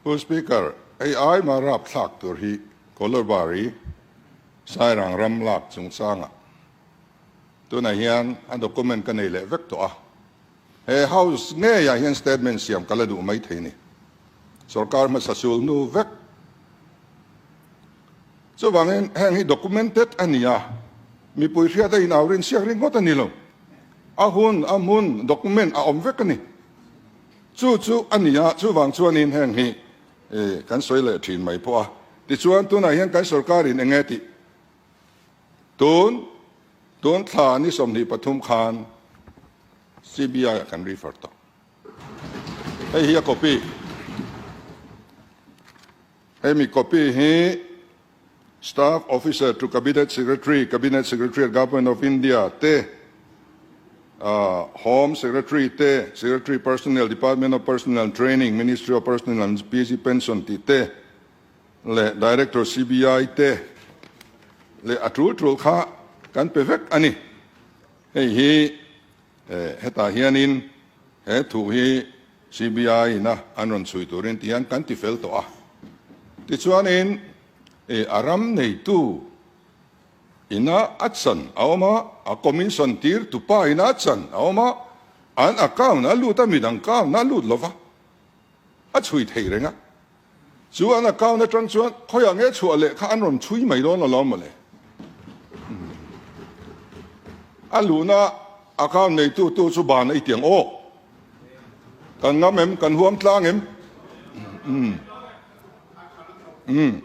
Pu Speaker, hei ai mah rapthlak tur hi Kolobari Sairang ram lak chungchangah tunah hian a document ka nei leh vek tawh a. He House ngeiah hian statement siam ka la duh mai thei ni. Sorkar hmasa sul hnu vek. Chuvangin heng hi documented a ni a, mipui hriat a inau rin siak ringawt a ni lo. A hun, a hmun, document a awm vek a ni. Chu chu a ni a, chuvang chuanin heng hi kan sawi leh thin mai pawh a. Tichuan tunah hian kan sorkarin eng nge tih tun tun thla ni 23 khan CBI ah kan refer tawh. Hei hi a copy. Hemi copy hi Staff Officer to Cabinet Secretary, Cabinet Secretary at Government of India te, Home Secretary te, Secretary Personnel, Department of Personnel and Training, Ministry of Personnel and PG Pension tih te leh Director CBI te leh a tul tul kha kan pe vek a ni. Hei hi Hetah hianin he thu hi CBI ina an rawn chhui turin ti hian kan ti fel tawh a. Tichuanin a ram neitu ina a chan a awm a, a commission tir tupa ina a chan a awm a, an account a lut a, midang account a lut lova, a chhui thei reng a. Chu an account atang chuan khawiah nge chhuah leh kha an rawn chhui mai dawn alawm mawle. A luhna account neitu tu chu ban a i tiang aw. Kan ngam em? Kan huam tlang em? Umm.